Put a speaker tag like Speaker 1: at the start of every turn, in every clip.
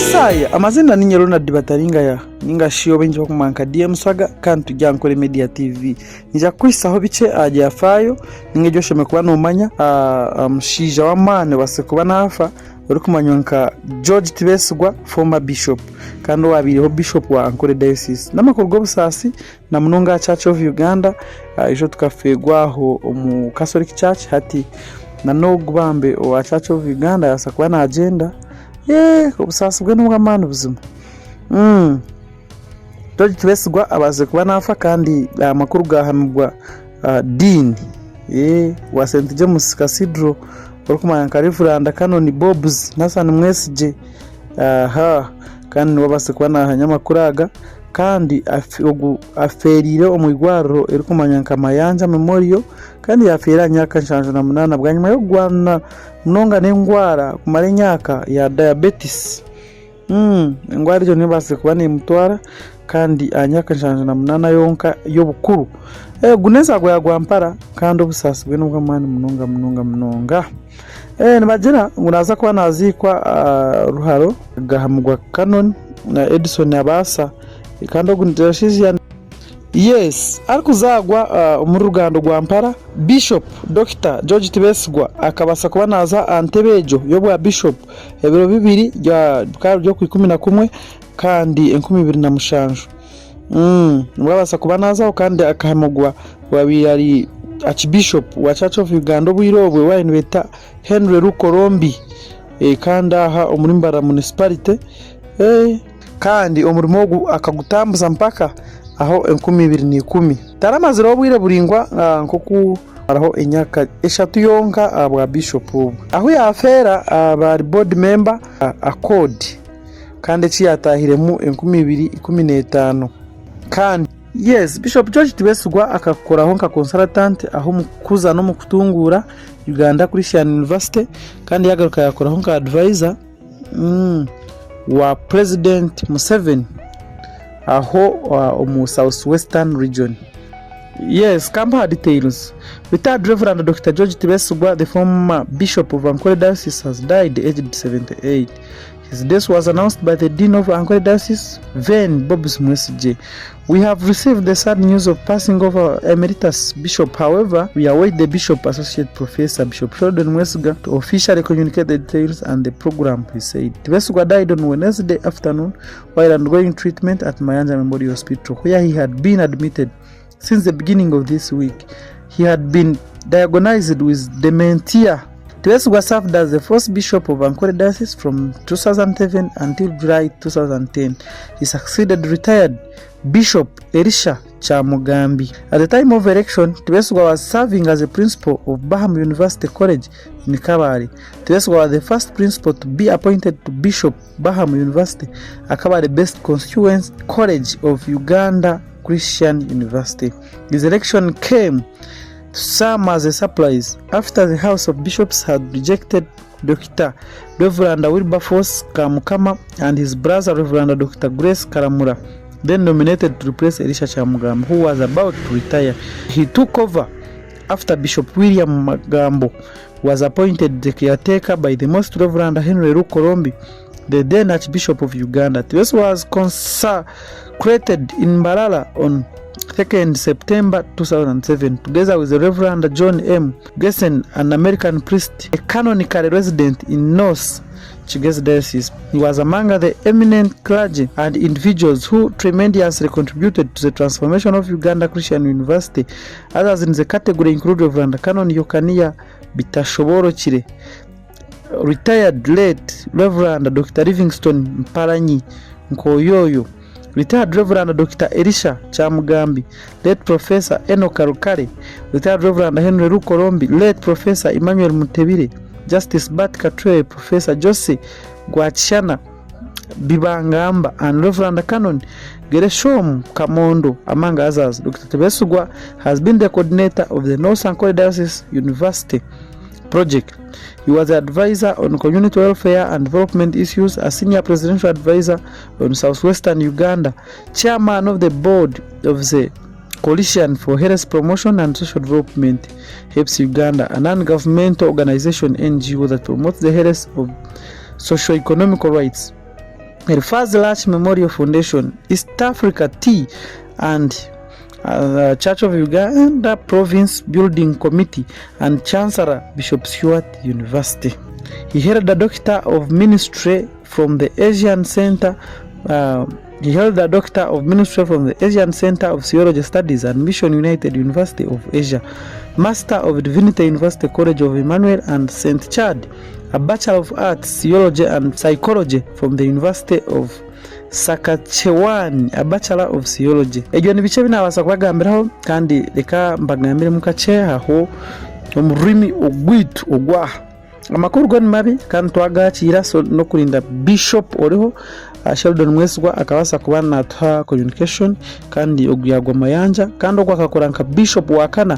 Speaker 1: Yesaya, amazina ninye Ronald Bataringaya ninga shi obu baingi bakumanya nka DM Swaga kandi turi aha Nkore Media TV. Nyija kukuhisaho bikye aha byafaayo ninga ebi oshemereire kuba nomanya aha mushaija w'amaani obaasize kuba naafa orikumanywa nka George Tibesigwa former Bishop kandi owabaireho Bishop wa Ankole Diocese. N'amakuru g'obusaasi na munonga aha Church of Uganda ijo tukafeerwa aho omu Catholic Church hati na n'ogu bambe owa Church of Uganda yabaasa kuba nagyenda obusaasi bwe n'obw'amaani buzima. George Tibesigwa abaasize kuba naafa kandi amakuru gaahamibwa Dean wa St James Cathedral orikumanywa nka Rev Canon Bobs Nathan Mwesigye kandi niwe abaasize kuba naahamya amakuru aga kandi ogu afeereire omu irwariro eririkumanywa nka Mayanja Memorial kandi yaafeera aha myaka 78 bwanyima y'okurwana munonga n'endwara kumara emyaka ya diabetes. Endwara egyo niyo ebaasize kuba neemutwara kandi aha myaka 78 yonka y'obukuru. Ogu n'ensago ya Gwampara kandi obusaasi bwe n'obw'amaani munonga munonga munonga. Nibagira ngu naaza kuba naaziikwa Ruharo Gahamugwa Canon na Edson Abaasa kandi ogu nitushija Yes, arikuzaarwa omuri Rugando Rwampara, Bishop Dokita George Tibesigwa akabaasa kuba naaza aha ntebe egyo y'obwa Bishop ebiro bibiri bikaba biri okw'ikumi-na-kumwe kandi 2007. Nibwo abaasa kuba naazaho kandi akahamibwa owaabaire ari Archbishop wa Church of Uganda obwire obwo ou baabaire nibeeta Henry Lukolombi kandi aha omuri Mbarara Municipality. Kandi omurimo ogu akagutambuza mpaka aho 2010. Taramazireho obwire buraingwa nk'oku maraho emyaka eshatu yonka aha bwa Bishop obwe. Ahu yafeera aba ari board member Accord kandi eki yatahiremu 2015. Kandi. Yes, Bishop George Tibesigwa akakoraho nka consultant aho omu kukuza n'omu kutunguura Uganda Christian University kandi yagaruka yakoraho nka advisor. Wa President Museveni aho omu South Western region. Yes, kampe details. Retired Reverend Dokita George Tibesigwa, the former Bishop of Ankole Diocese has died aged 78. His death was announced by the Dean of Ankole Diocese, Ven Bobs Mwesigye. We have received the sad news of passing of our Emeritus Bishop. However, we await the Bishop Associate Professor Bishop Sheldon Mwesiga to officially communicate the details and the program, he said. Tibesigwa died on Wednesday afternoon while undergoing treatment at Mayanja Memorial Hospital, where he had been admitted since the beginning of this week. He had been diagnosed with dementia. Tibesigwa served as the first bishop of Ankole Diocese from 2007 until July 2010. He succeeded retired Bishop Elisha Kyamugambi. At the time of election, Tibesigwa was serving as a principal of Baham University College in Kabale. Tibesigwa was the first principal to be appointed to Bishop Baham University, a Kabale-based constituency college of Uganda Christian University. His election came to some as a surprise after the House of Bishops had rejected Dr. Reverend Wilberforce Kamukama and his brother Reverend Dr. Grace Karamura, then nominated to replace Elisha Kyamugambi, who was about to retire. He took over after Bishop William Magambo was appointed the caretaker by the Most Reverend Henry Lukolombi, the then Archbishop of Uganda. This was consecrated in Mbarara on 2nd September 2007, together with the Reverend John M. Gessen, an American priest, a canonical resident in North Kigezi Diocese. He was among the eminent clergy and individuals who tremendously contributed to the transformation of Uganda Christian University. Others in the category include Reverend Canon Yokania Bitashoborokire, retired late Reverend Dr. Livingstone Mpalanyi Nkoyoyo, retired Reverend Dr. Elisha Kyamugambi, late Professor Enoch Rukare, retired Reverend Henry Lukolombi, late Professor Emmanuel Mutebile, Justice Bart Katureebe, Professor Jose Gwakishana Bibangamba, and Reverend Canon Gereshom Kamondo, among others. Dr. Tibesigwa has been the coordinator of the North Ankole Diocese University project. He was the advisor on community welfare and development issues, a senior presidential advisor on southwestern Uganda, chairman of the board of the Coalition for Health Promotion and Social Development, HEPS Uganda, a non-governmental organization NGO that promotes the health of socio-economical rights. Elifaz Lash Memorial Foundation, East Africa Tea and Church of Uganda Province Building Committee and Chancellor Bishop Stuart University. He held a Doctor of Ministry from the Asian Center He held a Doctor of Ministry from the Asian Center of Theology Studies and Mission United University of Asia, Master of Divinity University College of Emmanuel and St. Chad, a Bachelor of Arts, Theology and Psychology from the University of Saskatchewan, a Bachelor of Theology. Ebyo ni bikye ebi naabaasa kubagambiraho kandi reka mbagambiremu kakye aho omu rurimi orwaitu orw'aha. Amakuru go ni mabi kandi twagakiira so n'okurinda Bishop oriho Sheldon Mwesigwa akabaasa kuba natuha communication kandi ogu yagwa Mayanja kandi ogu akakora nka Bishop wa kana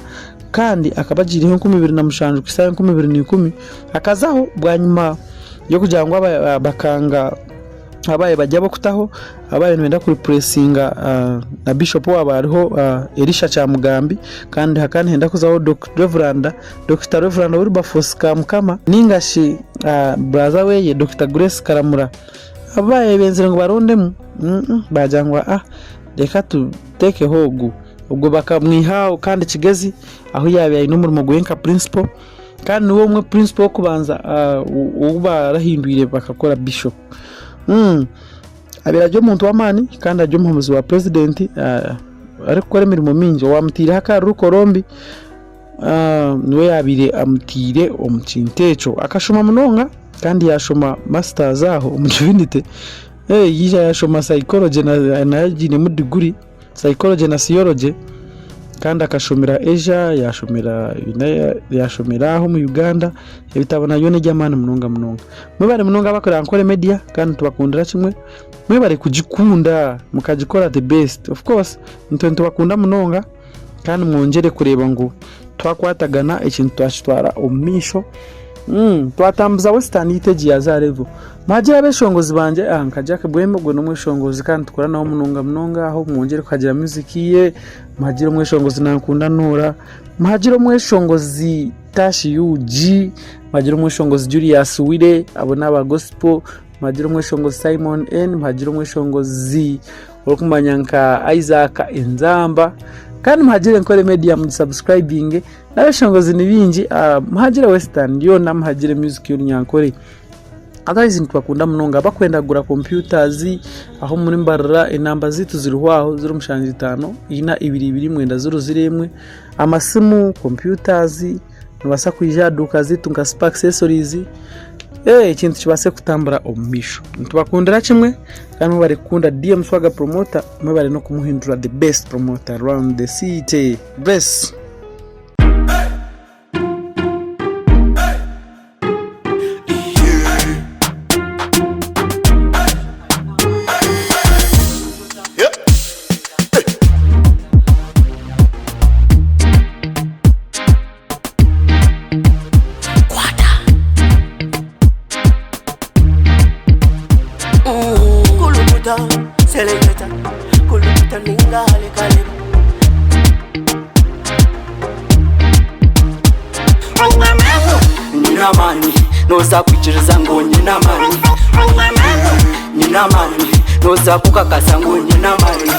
Speaker 1: kandi akaba agiireho 2007 kuhitsya 2010 akazaho bwanyima y'okugira ngu bakanga abaye bari ab'okutaho abaye nibenda kuripuresinga na Bishop owaaba ariho Elisha Kyamugambi kandi hakaba nihenda kuzaho Reveranda Dokita Rev. Wilberforce Kamukama ninga shi buraza weye Dokita Grace Karamura abu baayebenzire ngu barondemu baagira ngu aa reka tuteekeho ogu. Ogwo bakamwiha aho kandi Kigezi ahu yaabaire aine omurimo gwe nka principal kandi niwe omwe principal w'okubanza ou barahindwire bakakora bishop. Abaire ari omuntu w'amaani kandi ari omuhabuzi wa purezidenti arikukora emirimo mingi owaamuteireho akaruru Korombi. Niwe yaabaire amutaire omu kintu ekyo. Akashoma munonga kandi yaashoma masters aho omu divinity, yaija yaashoma psychology nayo agiinemu diguri, psychology na theology kandi akashomera Asia, yaashomera aha omu Uganda, ebitabo nabyo n'eby'amaani munonga munonga. Mwebare munonga abakureba Ankole Media kandi nitubakundira kimwe, mwebare kugikunda mukagikora the best. Of course itwe nitubakunda munonga. Kandi mwongyere kureeba ngu twakwatagana ekintu twakitwara omu maisho. Twatambuza Western yaitu egi yaaza aha level. Mwagira abeshongozi bangye aha nka Jack Bwema ogwo n'omweshongozi kandi nitukora nawe munonga munonga aho mwongyere kuhagira music ye, muhagire omweshongozi Nankunda Noora, muhagire omweshongozi Tash UG, muhagire omweshongozi Julius Wire abo n'aba gospel, muhagire omweshongozi Simon N, muhagire omweshongozi orikumanya nka Isaac Enzamba kandi muhagire Nkore Media mugisubscribinge n'abeshongozi ni bingi muhagire Western yoona muhagire music y'orunyankore otherwise nitubakunda munonga abakwenda kugura computers aho muri Mbarara enamba zaitu ziriho aho 075 4 2 2 9 0 1 amasimu computers Nibaasa kwija aha duuka zaitu nka Super Accessories ekintu kibaase kutambura omu maisho. Nitubakundira kimwe kandi mwebare kukunda DM Swagger Promoter, mwebare n'okumuhindura the best promoter around the city. Bless!
Speaker 2: Kulukuta, seleketa, kulukuta ninga hale Nyine amaani noza kwikiriza ngu nyine amaani Nyine amaani noza kukakasa ngu nyine amaani.